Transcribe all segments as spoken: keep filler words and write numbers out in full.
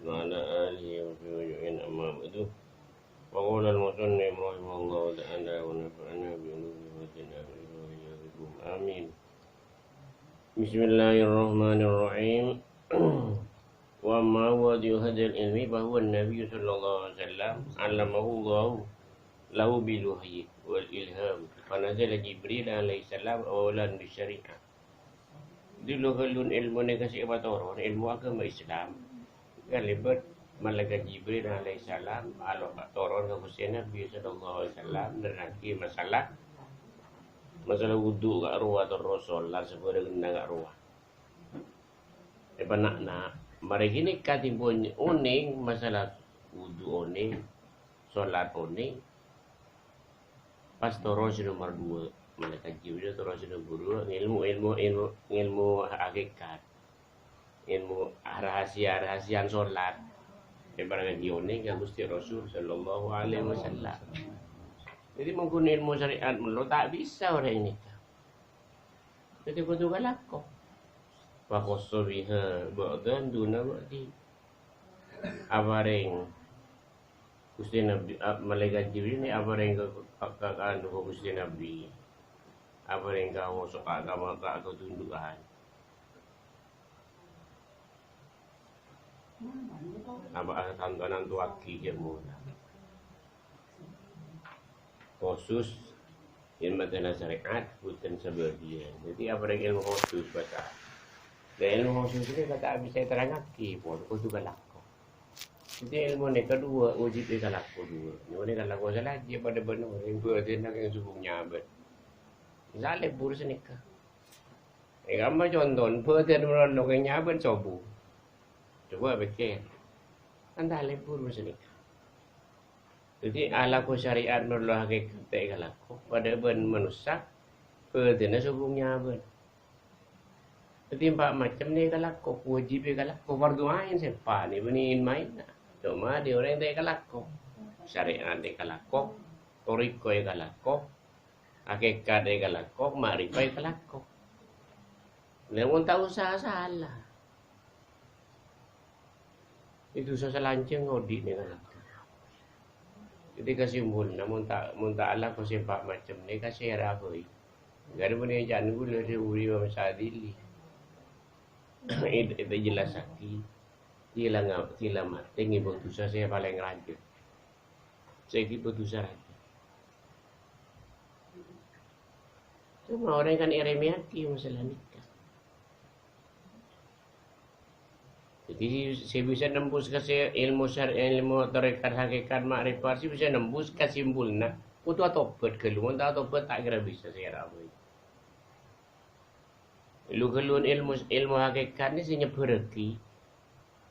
وعلى آله وصحبه أجمعين، أما بعد. فقال المصنف رحمه الله تعالى ونفعنا بعلومه وزدنا علما يا رب. آمين. بسم الله الرحمن الرحيم. وأما موضع هذا العلم فهو النبي صلى الله عليه وسلم علمه الله له بالوحي والإلهام، فنزل جبريل عليه السلام أولا بالشريعة. Dhi-, lo-, ghâllu èlmo nèka sè èpatoron, èlmo aghâma Islam. Kalèbât Malaikat Jibril alaihissalam alo-, toron ka Ghustè Nabbhi sallallahu alaihi wasallam, nerrangaghi masalah, masalah wudu ka'rowa, terros solat sabhârânganna ka'rowa. Èpana'na, marè ghânèka dhibi' onèng masalah wudu onèng, solat onèng, pas toron sè nomer duwâ'. Malaikat Jibril toron sè nomer duwâ', ngèlmo, èlmo, èlmo, ngèlmo hakikat. Èlmo rahasia-rahasian solat. Èparèngaghi onèng ka Ghustè Rasul sallallahu alaihi wasallam. Dhâddhi, mon ghun èlmo syariat mello ta' bisa orèng nèka. Dhâddhi, kodhu kalako. Wa khassa biha ba'dan duna ba'di. Aparèng Ghustè Nabbhi, a-, Malaikat Jibril nè aparèng ka, ka, ka, ka, anu, ka Ghustè Nabbhi. Aparèng ka, ka, ka, ka, ka, katundu'an. Apa, a-, tantonan towaghiyâ mola. Khusus, yèn masalah syariat, bhunten sabâgiyân. Dhâddhi, aparèng èlmo khusus, bâsa. Lah, èlmo khusus nèka ta' bisa èterrangaghi, pon, kodhu kalako. Dhâddhi, èlmo nèka duwâ', wâjib èkalako duwâ'. Èlmo nèka kalako salajâ, padâ bân orèng bâdhânna kèng sobung nyabâ'. Misal, lebur sanèka. È, kamma conto, bâdhân malolo kèng nyabâ' sobung. Coba pèkkèr. Kan ta' lebur sanèka. Dhâddhi, alako syariat malolo hakikat ta' èkalako, padâ bân manossa, bâdhânna sobung nyabâ'. Dhâddhi, empa' macem nè èkalako, wâjib èkalako, fardhu ain sè pa' nè bânnè in-maènna. Coma dhâddhi orèng ta' èkalako. Syariat ta' èkalako, thariqah èkalako, hakikat èkalako, ma'rifat èkalako. Lah, mon ta' usaha sala. Dhâddhi, dusa salanjhâng odi' nèng alako. Dhâddhi, kasimpolna, mon ta', mon ta' alako sè empa' macem nèka sèra bhâi. Ghârâ bânnè can ghulâ dhâbuna Imam Sadzili. Èt-, èt-, èjellassaghi. Tila nga-, tila matè ngibâ dusa sè palèng rajâ. Sè ngibâ dusa rajâ. Coma orèng kan èrèmèyaghi masalah nèka. Dhâddhi, sè bisa nembus ka sè èlmo syar-, èlmo tarekat, hakikat, ma'rifat, sè bisa nembus kasimpolna, kodhu atobhât ghâllu. Mon ta' atobhât, ta' kèra bisa sèra bhâi. Lu-ghâlluwân èlmo, èlmo hakikat nè sè nyebbhârraghi.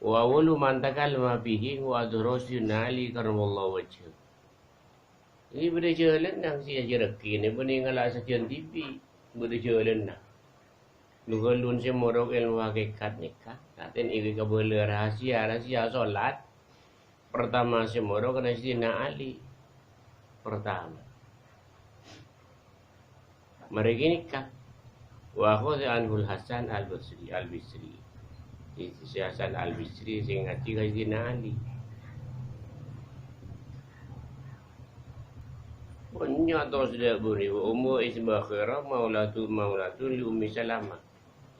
Wa awwalu man takallama fihi wa adrasina Ali karramallahu wajhahu. Ini bâdâ jhâlânna sè ajhârraghi nè bânnè ngala' sajân dhibi', bâdâ jhâlânna. Lu-ghâlluwân sè morok èlmo hakikat nèka, satèya èkabâlâ rahasia, rahasia solat. Pertama sè morok Sayyidina Ali. Pertama. Marè ghânèka. Wa akhadha anhul Hasan Al-Basri, Al-Bisri. Sè, sè Hasan Al-Bisri sè ngajhi ka Sayyidina Ali. Bânnya' tos dâ' buri, wa ummu isbakhira maulatu, maulatu li Ummi Salamah.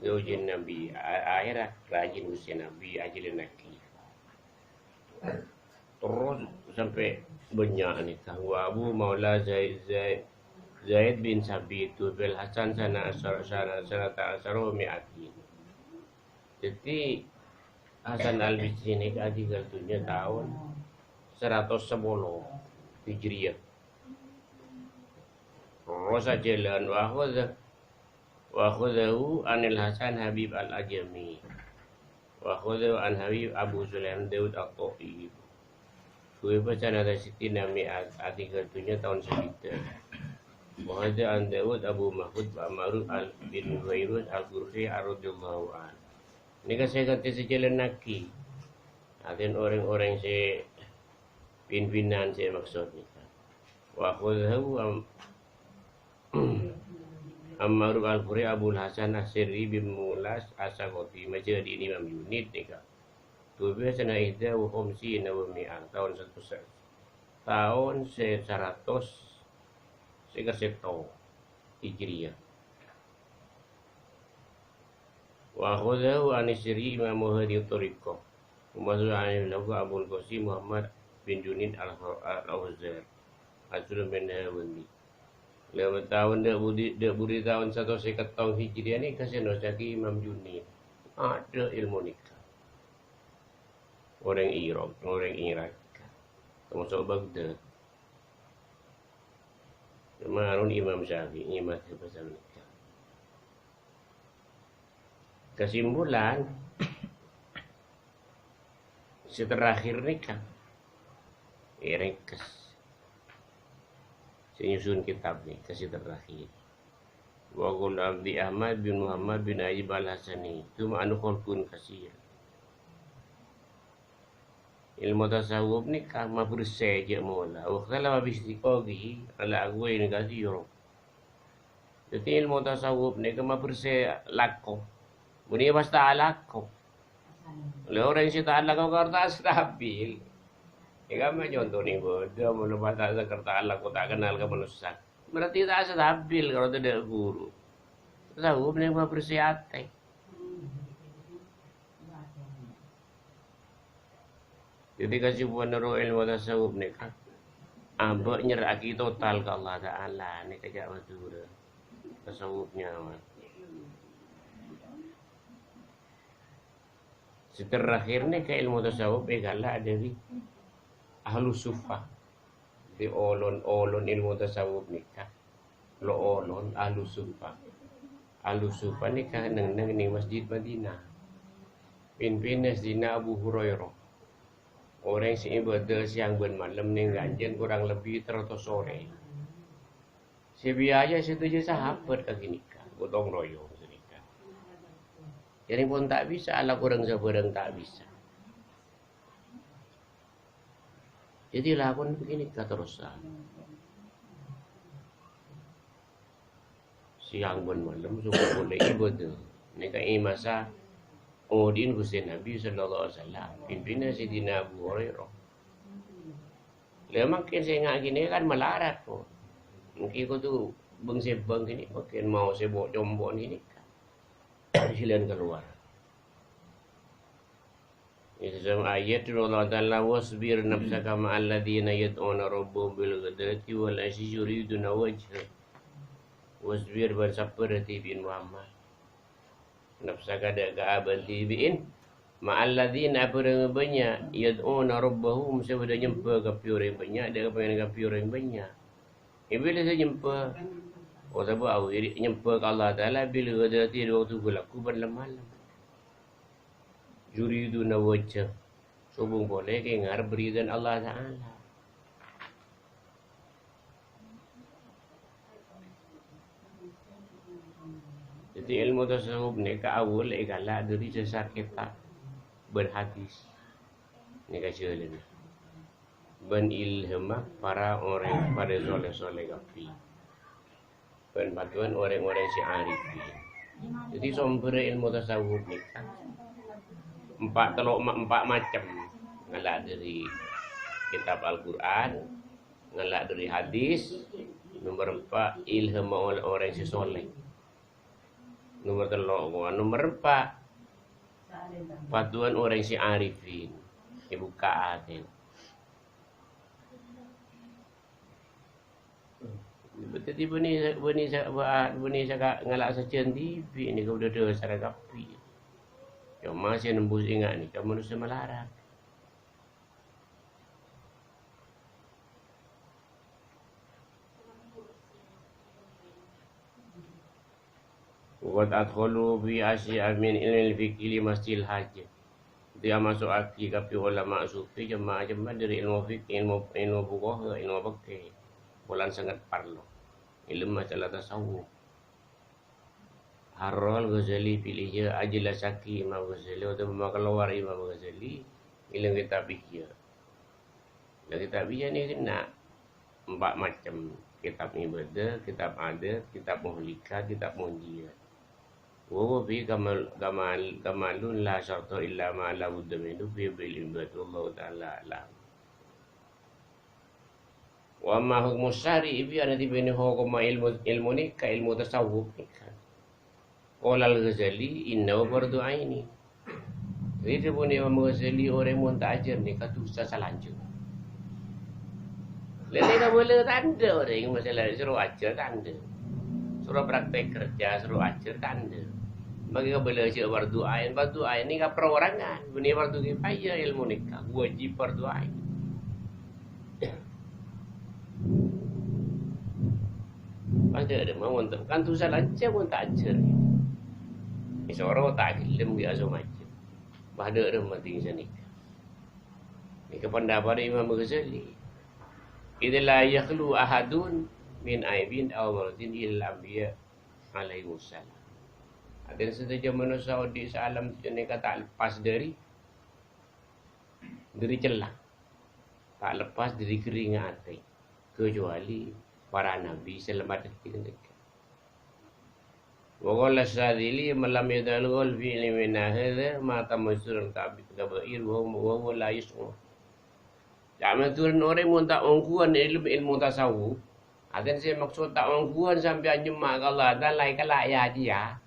Zaujin Nabi, a-, akhèra rajin Ghustè Nabi ajhâlânnaghi. Terros sampè' bânnya' nèka. Wa Abu Maula Zaid, Zaid, Zaid bin Sabit, tuwufiyal Hasan sana asar-, sana-, sanata asaro mi'atin. Dhâddhi, Hasan Al-Bisri nèka adhingghâl dhunnya taon saratos sapolo Hijriyah. Terros ajhâlân wa akhadha Wa akhadhahu anil Hasan Habib Al-Ajami. Wa akhadhahu an Habib Abu Sulaim Daud At-Ta'i. Tuwufiyat sanata sittin wa mi'atin, adhingghâl dhunnya taon sabidhâk. Wa akhadhahu an Daud Abu Mahfud Ma'ruf Al-, bin Fairuz Al-Qurfi radhiyallahu anhu. Nèka sè ghântè sè jhâlânnaghi. Artèna orèng-orèng sè pin-pinan sè maksod nèka. Wa akhadhahu am-, Ammar Al-Qurri Abul Hasan As-Sirri bin Mulas As-Sakoti, majâdhi Imam Junid nèka. Wa bi sanati ihda wa khamsina wa mi'ah, taon saratos, taon sè saratos sèket sèttong Hijriyah. Wa akhadhahu an sirri imamu hadhihi thariqah. Wa mas'ul an lahu Abul Qasim Muhammad bin Junaid al-, al-Auzar. Asrun min hawani. Lèbât taon dâ' budi, dâ' budi taon saratos sèket sèttong Hijriyah nèka sè nerrossaghi Imam Junaid. Adâ' èlmo nèka. Orèng Irak, orèng Irak. Tamaso' Baghdad. Ma'ruf Imam Syafi'i, mazhab sapanèka. Kesimpulan, sè terakhir nèka, ringkes. Sè nyusun kitab nèka sè terakhir. Wa qala Abdi Ahmad bin Muhammad bin Ayyub Al-Hasani, tsumma anhu khalqun katsir. Èlmo tasawuf nèka mabersè jhâ' mola. Wa ikhtalafa fi istiqaqi ala aqwalin katsira. Dhâddhi, èlmo tasawuf nèka mabersè lako. Bânnè pas ta' alako. Lha, orèng sè ta' alako kan ta' stabil. Yâ kan, conto nèko, mon pas ta' sakèng ta' alako, ta' kennal ka manossa. Berarti ta' stabil kalau tidak guru. Tasawuf nèka mabersè atè. Dhâddhi, kesimpulan ro èlmo tasawuf nèka, abâ' nyerra'aghi total ka Allah Ta'ala, nèka ca' Madhurâ. Tasawuf nyaman. Sè terakhir nèka èlmo tasawuf èghâlla' dâri ahlu sufa. Dâri olon-olon èlmo tasawuf nèka. Lo' olon ahlu sufa. Ahlu sufa nèka neng-enneng neng Masjid Madinah. Pin-pinna Sayyidina Abu Hurairah. Orèng sè ibâdâ sèyang bân malem neng ghânjhârân korang lebbi taratos orèng. Sè biaya sè toju' sahabat ka ghânèka, gotong royong ghânèka. Jârèya pon ta' bisa, la korang sabârâng ta' bisa. Dhâddhi lakon bhâghânèka terrosan. Sèyang bân malem soko polè ibâdâ. Nèka è masa odi'na Ghustè Nabbhi sallallahu alaihi wasallam, pin-pinna Sayyidina Abu Hurairah. Lha, mangkèn sè nga' ghânèka kan malarat, kok. Mangkèn kodhu bâng-sèbâng ghânèka, mangkèn maos sè bo-, compo'na ghânèka. Sè la kalowar. Ayat Allah Ta'ala, "Wasbir nafsaka ma'alladzina yad'una rabbahum bil ghadati wal 'ashyi yuriduna wajhah." Wasbir, bân sabbhâr dhibi'in Muhammad. Nafsaka dâ' ka abâ' dhibi'in. Ma'alladzina, abhâreng bânnya', yad'una rabbahum, sè padâ nyembhâ kabbhi orèng bânnya', dâ' ka pangèran kabbhi orèng bânnya'. Ibilisa nyembhâ, otabâ awiri' nyembhâ ka Allah Ta'ala bil ghadati, è bâkto ghulâ-ghuli'na bân lem-malem. Yuriduna wajhah, sobung polè kè ngarep ridhâna Allah Ta'ala. Dhâddhi, èlmo tasawuf nèka awwal èghâlla' dâri sasar kètab bân hadis. Nèka jhâlânna. Bân ilhâmma para orèng padâ soleh-soleh kabbhi. Bân paduwân orèng-orèng sè arifin. Dhâddhi, sombherra èlmo tasawuf nèka empa' tello' ma-, empa' macem. Ngala' dâri kètab Al-Qur'an, ngala' dâri hadis, nomer empa' ilhâmma orè-, orèng sè soleh. Nomer tello' kowa, nomer empa' paduwân orèng sè arifin. Èbukka' atèna. Dhâddhi bânnè, bânnè sa-, ba-, bânnè saka ngala' sajân dhibi' nèka kodhu dhâsarra kabbhi. Coma sè nembus enga' nèka manossa malarat. Wa qad adkhalu fi asya'a min ilmil fiqhi li massil hajah. Dhâddhi amaso'aghi kabbhi ulama sufi jemma-jemma dâri ilmu fiqh, ilmu, ilmu fuqaha, ilmu fiqh. Polana sanget parlo. Ilmu masalah tasawuf. Harrahul Ghazali fil Ihya, ajellassaghi Imam Ghazali, otabâ makalowar Imam Ghazali, ilmu kitab Ihya. Lah, kitab Ihya nèka kèng empa' macem, kitab ibadah, kitab adat, kitab muhlikat, kitab munjiyat. Wa huwa fi kamal, kamal, kamalun la syarta illa ma la budda minhu fi bil ibad. Wallahu ta'ala a'lam. Wa amma hukmu syar'i, bi ana dibini hukum ilmu, ilmu nèka, ilmu tasawuf nèka. Qala Al-Ghazali, "Innahu fardhu ainin." Jadi, dhâbuna Imam Ghazali, orèng mon ta' ajhâr nèka dhusa salanjhâng. Lha, nèka bâlâ tandhâ orèng masalah soro ajhâr tandhâ. Soro praktek kerja, soro ajhâr tandhâ. Mangkèn kabâlâ jhâ' fardhu ain, fardhu ain nèka perorangan. Bânnè fardhu kifayah ilmu nèka, wajib fardhu ain. Pas dâ' remma mon ta', kan dhusa lanjhâng mon ta' ajhâr. Èsoro ta' ghellem ghi' aso majâ. Pas dâ' remma dhing sanèka. Nèka pendapat Imam Ghazali. "Idza la yakhlu ahadun min aibin aw maradin illal anbiya alaihimussalam." Artèna sadhâjâ manossa odi' saalam dhunnya nèka ta' lepas dhâri, dhâri cella. Ta' lepas dhâri ghâringnga atè, kecuali para nabi sè lemma dhâddhi ghânèka. Wa qala Syadzili, "Man lam yada'al ghal fi ilmina hadza ma tamma usulan kabi-, kabair wa huwa, wa huwa la yus'ur." Ca'na dhulun orèng mon ta' ongghuwân ilmu, ilmu tasawuf, artèna sè maksod ta' ongghuwân sampèyan nyemma ka Allah Ta'ala, èkala' ya-jiyâ.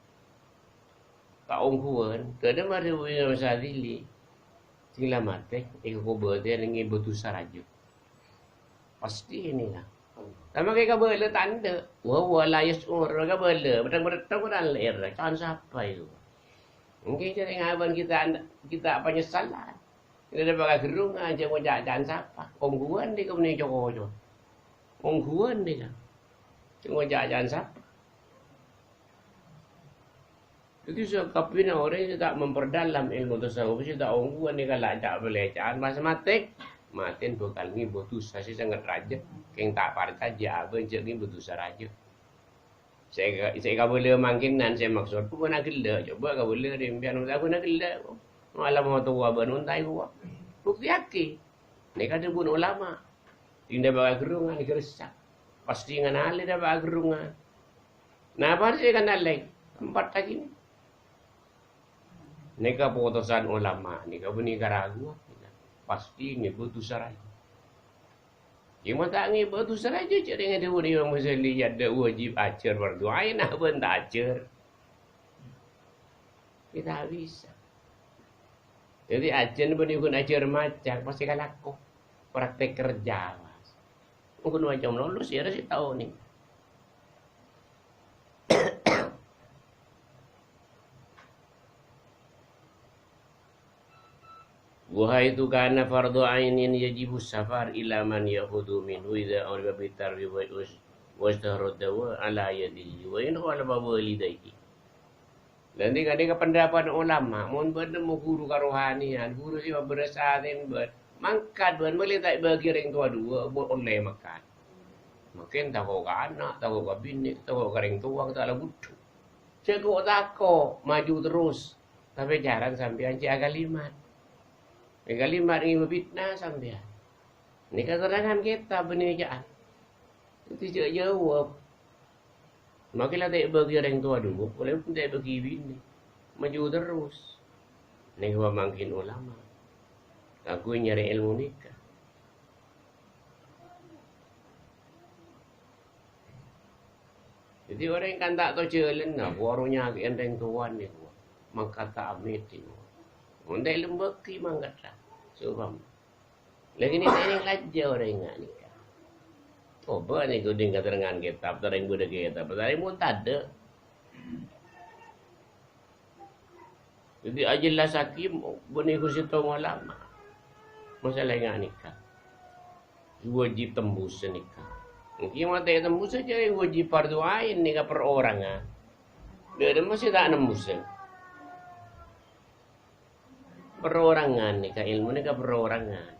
Ta' ongghuwân, kadhâng marè Imam Syadzili. Sè la matè, èkakobâtè ngibâ dhusa rajâ. Pastè nèka. Tama kè kabâlâ tandhâ. Wa huwa la yus'ur, kabâlâ, bâdhâng-bâdhâng kan lèr, can sapa èko? Mungkin jârèya ngabân kita, kita penyesalan. Kita dâpa' ka ghârrungan, jâ' ngoca' can sapa. Ongghuwân nèka mènè co-koco. Ongghuwân nèka. Jâ' ngoca' can sapa. Dhâddhi, sakabbhiyânna orèng sè ta' memperdalam ilmu tasawuf, sè ta' ongghuwân nèka la ca'-paleca'an, pas matè, matèna bhâkal ngibâ dhusa sè sanget rajâ, kèng ta' parcajâ abâ' jâ' ngibâ dhusa rajâ. Sè ka-, sè kabâlâ mangkènan sè maksod, pokona ghellâ', coba kabâlâ rèmpèyan, pokona ghellâ'. Malam mau towa bân onta èkowa. Buktèyaghi. Nèka dhâbuna ulama. Dhing dâpa' ka ghârrungan, ghâressa. Pastè nganalè dâpa' ka ghârrungan. Napa sè èkanalè? Tempat lagi. Nèka potosan ulama, nèka bânnè karaguan. Pastè ngibâ dhusa rajâ. Coma ta' ngibâ dhusa rajâ, jârèya dhâbuna Imam Ghazali, ya, dâ' wajib ajhâr fardhu ain, abâ' ta' ajhâr. Kita bisa. Dhâddhi, ajhâr bânnè ghun ajhâr maca, pastè kalako. Praktek kerja, Mas. Ghun maca lulus, ya, sè tao nèka. Wa haitsu kana fardhu ainin yajibu safar ila man ya'khudhu minhu idza urifa bitarwi wa us-, wa istahara dawa ala yadihi wa in khalafa walidaihi. Lah, nèka, nèka pendapat ulama, mon bâ'na nemmo ghuru karohaniyan, ghuru sè mabârâs atèna bâ'na, mangkat bâ'na, mèlè ta' èbâghi rèng towa duwâ', mon ollè mangkat. Mangkèn tako' ka ana', tako' ka binè', tako' ka rèng towa, ta' la budhu. Jhâ' ko'-tako', maju terros. Tapè jhârâng sampèyan cè' akalimat. Akalimat ngibâ pitna sampèyan. Nèka terangan kètab bânnè ca'an. Dhâddhi jhâ' jâwâb. Mangkèn la ta' èbâghi rèng towa duwâ', polè ta' èbâghi binè'. Maju terros. Nèng wa mangkèn ulama. Kaangghuy nyarè èlmo nèka. Dhâddhi orèng kan ta' tao jhâlânna, buru nyakè'è rèng towana nèko. Mangkat ta' amèt nèko. Mon ta' èlembâghi mangkaddhâ. Sobung. Lagi nèng-nèng lajâ orèng nga' nèka. Coba nèko dhing katerangan kètab, ta' rèng bâdâ kètab, ta' rèng mon tadâ'. Dhâddhi, ajellassaghi bânnè ghun sèttong ulama. Masalah nga' nèka. Wajib tembus nèka. Ènggi matè tembus jârèya wajib fardhu ain nèka perorangan. Dhâ' remma sè ta' nembus. Perorangan nèka, èlmo nèka perorangan.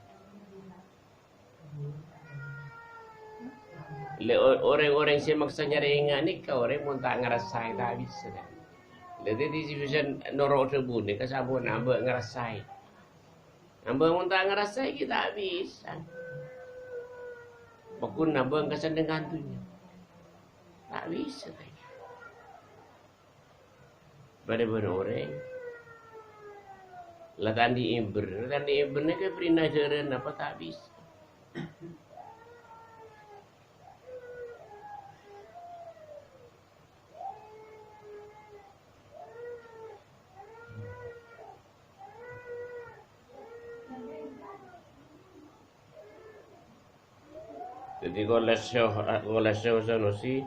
Lè, o-, orèng-orèng sè maksa nyarè nga' nèka, orèng mon ta' ngarassaè ta' bisa, kan. Lè, dhâddhi sè bisa noro' dhâbu nèka sampon abâ' ngarassaè. Abâ' mon ta' ngarassaè ghi' ta' bisa. Pokon abâ' kasennengngan dhunnya. Ta' bisa, kan. Padâ bân orèng. La ta' andi' èbher, ta' andi' èbher nèka bherri'na ajhârân apa ta' bisa. Dhâddhi, qala Syekh, qala Syekh Sanusi,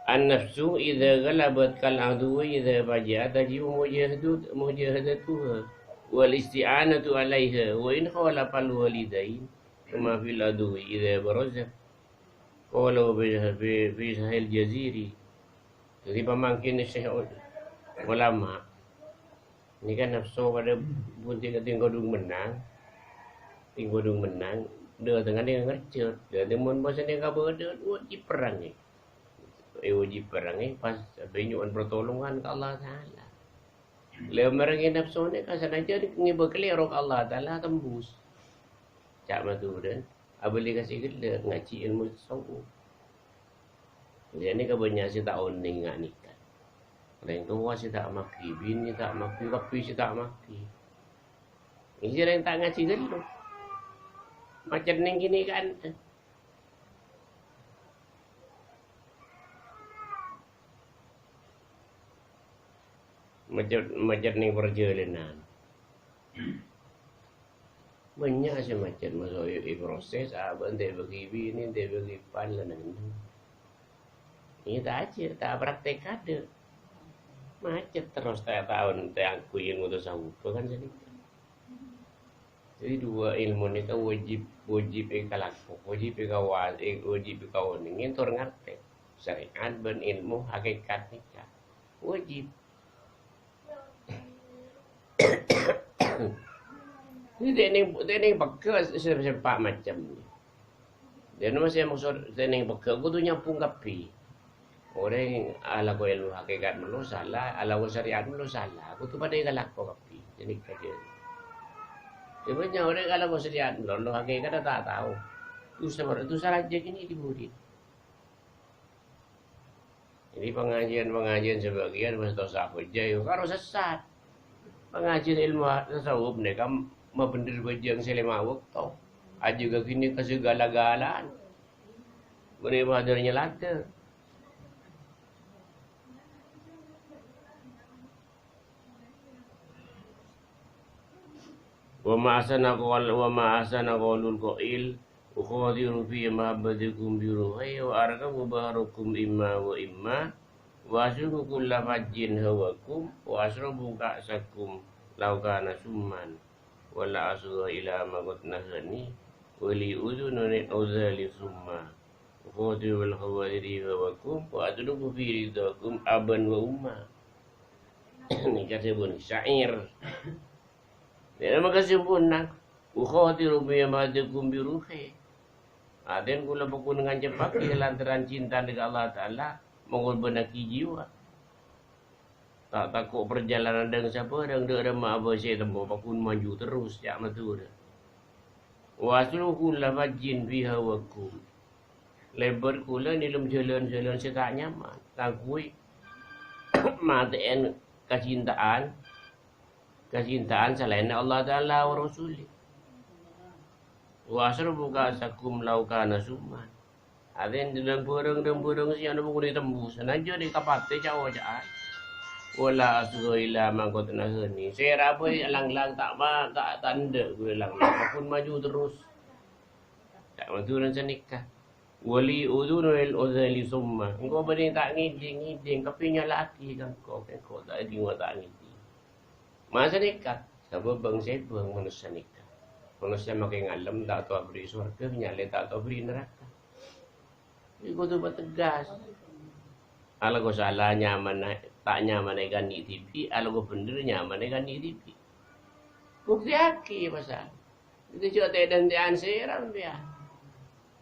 "An-nafsu idza ghalabat kal aduwwi idza faja'at tajibu mujahadatu-, mujahadatuha wal isti'anatu 'alaiha wa in khalafal walidain kama fil aduwwi idza baraza." Qala bi, bi, bi Sahil Jaziri. Dhâddhi, pamangkèn Syekh ul-, ulama. Nèka nafsu padâ bunti ka tèng kodhung mennang. Tèng kodhung mennang, dâtengnga nèka ngerjhât. Dhâddhi mon pas nèka kabâdâ'ân, wajib perrangè. Eh, wajib perrangè pas bânyo'an pertolongan ka Allah Ta'ala. Lè marèngè nafsu nèka sanajjhân ngibâ kalèro ka Allah Ta'ala tembus. Ca' Madhurâna, abâli ka sè ghellâ' ngajhi èlmo tasawuf. Iyâ, nèka bânnya' sè ta' onèng nga' nèka. Orèng towa sè ta' maghi, binè ta' maghi, kabbhi sè ta' maghi. Iyâ, orèng ta' ngajhi ghâllu. Macet nèng kènè' kan. Macet, macet nèng parjhâlânan. Bânnya' sè macet, maso' è, è proses, abâ' ente bâgi binè, ente bâgi pan, lan neng-enneng. Iyâ, ta' ajhâr, ta' praktek kadâ'. Macet terros, ta' taon, ta' angghuy èlmo tasawuf, kan sanèka. Jadi, dua èlmo nèka wajib, wajib èkalako, wajib èkawa-, è, wajib èkaonèngè tor ngartè. Syariat bân èlmo hakikat nèka wajib. Ini teknik, teknik pegghâ' sè, sè empa' macem. Dhâddhi, masih maksud teknik pegghâ' kodhu nyambhung kabbhi. Orèng alako èlmo hakikat mello sala, alako syariat mello sala. Kodhu padâ èkalako kabbhi. Jadi, kadhi. Dhâddhi, bânnya' orèng alako syariat mello, lo hakikat ta' tao. Dusa, dusa rajâ kènè' di murid. Jadi, pangajiân-pangajiân sabâgiyân pas tao sabâjâ, ya, karo sessat. Pangajiân èlmo tasawuf nèka mabhendher bhâjâng sè lèma bâkto. Ajâgâ kènè' ka sagala-galaan. Bânnè padâ nyaladdhâ. Wa ma ahsana qaul-, wa ma ahsana qaulul qail, "Ukhadiru fi mahabbatikum bi ruhi, wa arkabu bahrakum imma wa imma, wa asluku kulla fajjin hawakum, wa asrabu ka'sakum law kana summan, wa la asgha ila ma qad nahani, wa li udhunun udhali summa, ukhadiru bil khawadiri hawakum, wa atlubu fi ridhakum aban wa umma." Nèka sè bun syair. Dhâddhi, maka sempurna. "Ukhadiru bi amatikum bi ruhi." Atèn kaulâ pokon nganceppaghi lantaran cinta dâ' ka Allah Ta'ala, mangorbhânnaghi jiwa. Ta' tako' parjhâlânan dhâng sabhârâng, dâ' remma abâ' sè ètemmo, pokon maju terros, ca' Madhurâ. "Wa asluku kulla fajjin fi hawakum." Lèbât kaulâ nèlem jhâlân-jhâlân sè ta' nyaman, kaangghuy matè'èn kacintaan, kacintaan salaènna Allah Ta'ala wa Rasulih. "Wa asrabu ka'sakum law kana summan." Artèna, dhâng-bhârâng, dhâng-bhârâng sè anu pokon ètembus. Sanajjhân è kapatè ca'-oca'an. "Wa la asgha ila ma qad nahani." Sèra bhâi lang-lang ta' ma-, ta', ta' endâ' ghulâ lang-lang. Pokon maju terros. Ta' Madhurâ sanèka. "Wa li udhunun udhali summa." Engko' bânnè ta' ngèdhing, ngèdhing, kabbhi nyala'aghi ka engko', engko' ta' èdhing, ta' ngèdhing. Masa nèka, sabâb bâng-sèbâng manossa nèka. Manossa makè ngalem ta' tao aberri' sowarghâ, nyalè ta' tao aberri' naraka. Kodhu pategas. Alako sala nyaman, ta' nyaman èkanè' dhibi', alako bhendher nyaman èkanè' dhibi'. Buktèyaghi, masa. Itu jhâ' tè'-dântè'an sèra, sampèyan.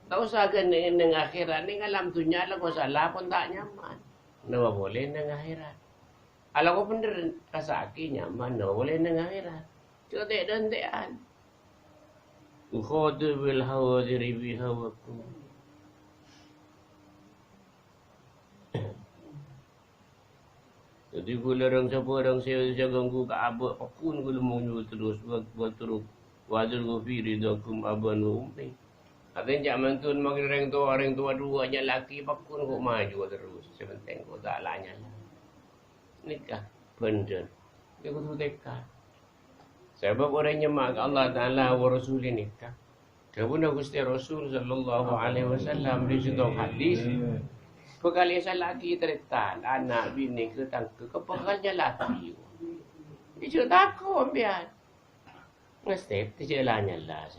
Ta' osa ghân neng, neng akhèrat, neng alam dhunnya alako sala pon ta' nyaman. Napa polè neng akhèrat? Alako bhendher, rassa'aghi nyaman, napa polè neng akhèrat? Jhâ' tè'-dântè'an. Ukhadiru bil khawadiri bi hawakum. Dhâddhi ghulâ rèng-sabhârâng sè, sè ganggu ka abâ', pagghun ghulâ monyo terros, wa, wa turuk, wa turuk fi ridhakum aban wa ummi. Artèna jhâ' mantun makkè rèng towa, rèng towa dhuwâ' nyala'aghi, pagghun kok maju terros. Sè pentèng kok ta' la nyala. Nèka bhender. Nèka kodhu tekka. Sabâb orèng nyemma' ka Allah Ta'ala wa Rasulih nèka. Dhâbuna Ghustè Rasul sallallahu alaihi wasallam è sèttong hadis, bhâkal èsala'aghi tarètan, ana', binè, tatangghâ, bhâkal nyala'aghi. Jhâ' tako' sampèyan. Ngastèp, jhâ' la nyala.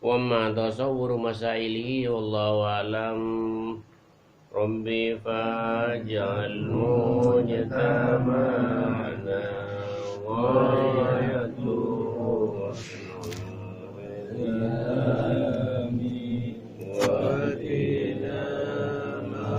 Wa amma tasawwuru masailihi wallahu a'lam. Rabbi faj'al mujtama'ana ghayatuhu husnul islami wa dina ma